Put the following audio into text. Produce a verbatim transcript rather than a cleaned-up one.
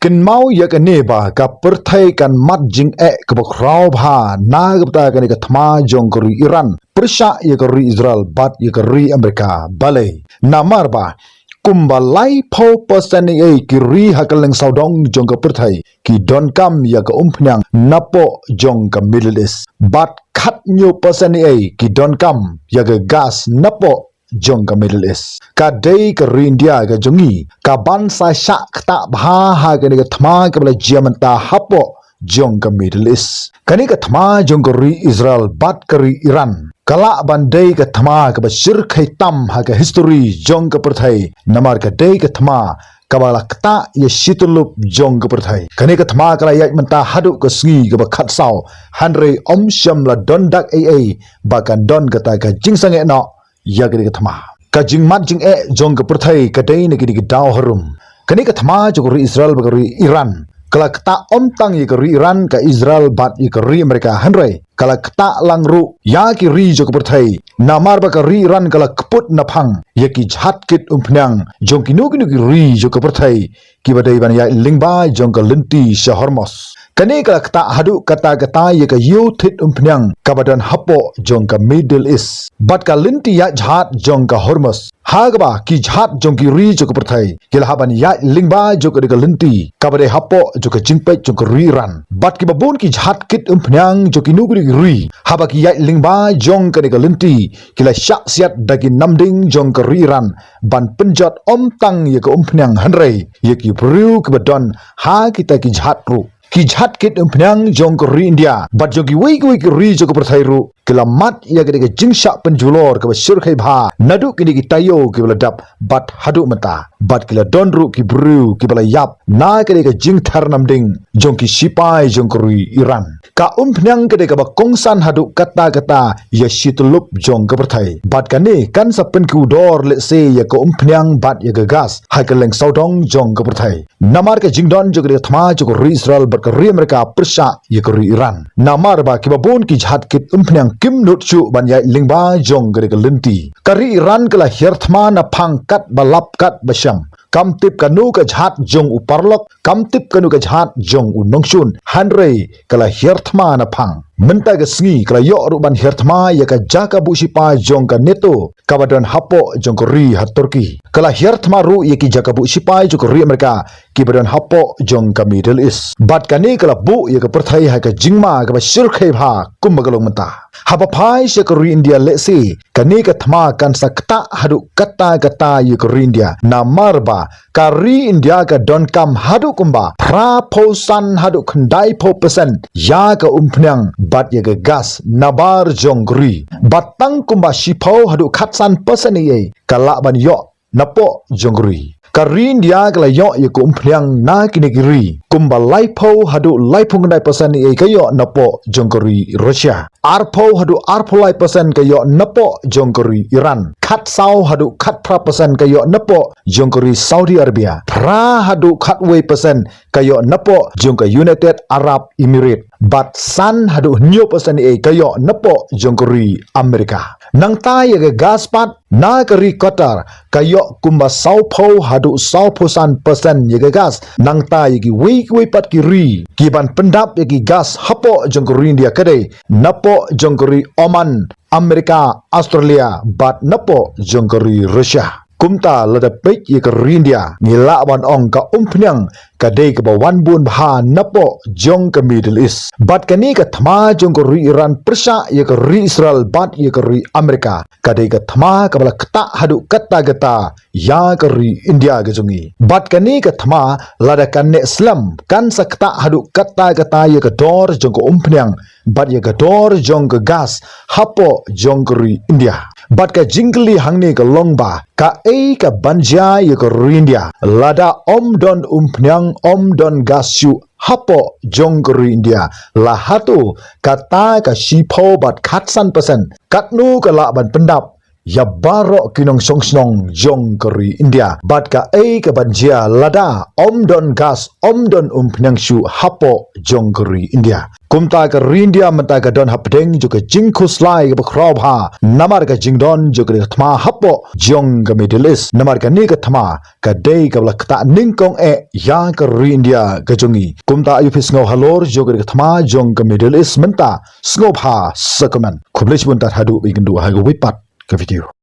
Kynmaw ïa kane ba ka pyrthei kan mad jingeh kaba khraw bha na ka bynta kane ka thma jong ka ri Iran pyrshah ïa ka ri Israel bad ïa ka ri Amerika. Balei? Namar ba kumba laiphew percent eiei ki ri ha kylleng sawdong jong ka pyrthei ki donkam ïa ka umphniang napoh jong ka Middle East. Bad khathynñiew percent eiei ki donkam ïa ka gas napoh jong ka Middle East. Ka dei ka ri India ka jong ngi kaban sa shah ktah bha ha kane ka thma kaba la jia mynta hapoh jong ka Middle East. Kane ka thma jong ka ri Israel bad ka ri Iran ka lah ban dei ka thma kaba shyrkhei tam ha ka history jong ka pyrthei, namar ka dei ka thma kaba la ktah ïa shi tyllup jong ka pyrthei. Kane ka thma ka la ïaid mynta haduh ka sngi kaba khatsaw, hynrei ym shym la don dak eiei ba kan don kata ka jingsangeh noh ïa kane ka thma. Ka jingmad jingeh jong ka pyrthei ka dei na kine ki daw harum. Kane ka thma jong ka ri Israel bad ka ri Iran ka la ktah ym tang ïa ka ri Iran, ka Israel bad ïa ka ri Amerika, hynrei ka la ktah lang ruh ïa ki ri jong ka pyrthei. Namar ba ka ri Iran ka la kput naphang ïa ki jhad kit umphniang jong kino kino ki ri jong ka pyrthei kiba dei ban ïaid lyngba jong ka lynti sha Hormuz. Kane ka la ktah haduh katta katta ïa ka ïew thied umphniang kaba don hapoh jong ka Middle East bad ka lynti ïaid jhad jong ka Hormuz, ha kaba ki jhad jong ki ri jong ka pyrthei ki la hap ban ïaid lyngba jong kane ka lynti kaba dei hapoh jong ka jingpeit jong ka ri Iran. Bad kiba bun ki jhad kit umphniang jong kino kino ki ri, haba ki ïaid lyngba jong kane ka lynti, ki la shah siat da ki namding jong ka ri Iran ban pynjot ym tang ïa ka umphniang, hynrei ïa ki briew kiba don ha kita ki jhad ruh. Ki jhad kit umphniang jong ka ri India bad jong kiwei kiwei ki ri jong ka pyrthei ruh ki la mad ïa kane ka jingshah pynjulor kaba shyrkhei bha naduh kine ki taïew kiba la dep bad haduh mynta. Bad ki la don ruh ki briew kiba la ïap na kane ka jingthar namding jong ki shipai jong ka ri Iran. Ka umphniang ka dei kaba kongsan haduh katta katta ïa shi tyllup jong ka pyrthei. Bad kane kan sa pynkiew-dor lehse ïa ka umphniang bad ïa ka gas ha kylleng sawdong jong ka pyrthei. Namar ka jingdon jong ka thma jong ka ri Israel bad ka ri Amerika pyrshah ïa ka ri Iran. Namar ba kiba bun ki jhad kit umphniang kim nud shuh ban ïaid lyngba jong kane ka lynti. Ka ri Iran ka la hiar thma naphang katba lap katba shang. Kam tip kano ka jhad jong u paralok, kam tip kano ka jhad jong u nongshun, hynrei ka la hiar thma naphang. Mynta ka sngi ka la ïoh ruh ban hiar thma ïa ka jaka buh shipai jong ka NATO kaba don hapoh jong ka ri ha Turkey. Ka la hiar thma ruh ïa ki jaka buh shipai jong ka ri Amerika kiba don hapoh jong ka Middle East. Bad kane ka la buh ïa ka pyrthei ha ka jingma kaba shyrkhei bha kumba ka long mynta. Haba phai sha ka ri India lehse kane ka thma kan sa ktah haduh katta katta ïa ka ri India. Namar ba ka ri India ka donkam haduh kumba phraphew san haduh khyndaiphew percent ïa ka umphniang bad ïa ka gas nabar jong ka ri. Bad tang kumba shiphew haduh khatsan percent eiei ka lah ban ïoh napoh jong ka ri. Ka ri India ka la ïoh ïa ka umphniang na kine ki ri kumba laiphew haduh laiphew khyndai percent eiei ka ïoh napoh jong ka ri Russia. Arphew haduh arphew lai percent ka ïoh napoh jong ka ri Iran. Khatsaw haduh khatphra percent ka ïoh napoh jong ka ri Saudi Arabia. Phra haduh khatwei percent ka ïoh napoh jong ka United Arab Emirates. Bad san haduh hynñiew percent eiei ka ïoh napoh jong ka ri Amerika. Nangta ïa ka gas pat na ka ri Qatar ka ïoh kumba sawphew haduh sawphew san percent ïa ka gas. Nangta ïa kiwei kiwei pat ki ri kiban pyndap ïa ki gas hapoh jong ka ri India ka dei napoh jong ka ri Oman, Amerika, Australia bad napoh jong ka ri Russia. Kumta lada peit ïa ka ri India ngi lah ban ong ka umphniang ka dei kaba wan bun bha napoh jong ka Middle East. Bad kane ka thma jong ka ri Iran pyrshah ïa ka ri Israel bad ïa ka ri Amerika ka dei ka thma kaba la ktah haduh katta katta ïa ka ri India ka jong ngi. Bad kane ka thma lada kan neh slem kan sa ktah haduh katta katta ïa ka dor jong ka umphniang bad ïa ka dor jong ka gas hapoh jong ka ri India. Bad ka jingkylli hangne ka long ba kaei kaban jia ïa ka ri India lada ym don umphniang, ym don gas shuh hapoh jong ka ri India? La hato kata ka shiphew bad khatsan percent katno ka lah ban pyndap ïa baroh ki nongshong shnong jong ka ri India bad kaei kaban jia lada ym don gas, ym don umphniang shuh hapoh jong ka ri India. Kumta ka ri India mynta ka don hapdeng jong ka jingkhuslai kaba khraw bha namar ka jingdon jong kane ka thma hapoh jong ka Middle East. Namar kane ka thma ka dei kaba la ktah nyngkong eh ïa ka ri India ka jong ngi. Kumta ïa phi sngew halor jong kane ka thma jong ka Middle East mynta, sngewbha sa comment. Khublei shibun tad haduh ban ïakynduh ha kawei pat ka video.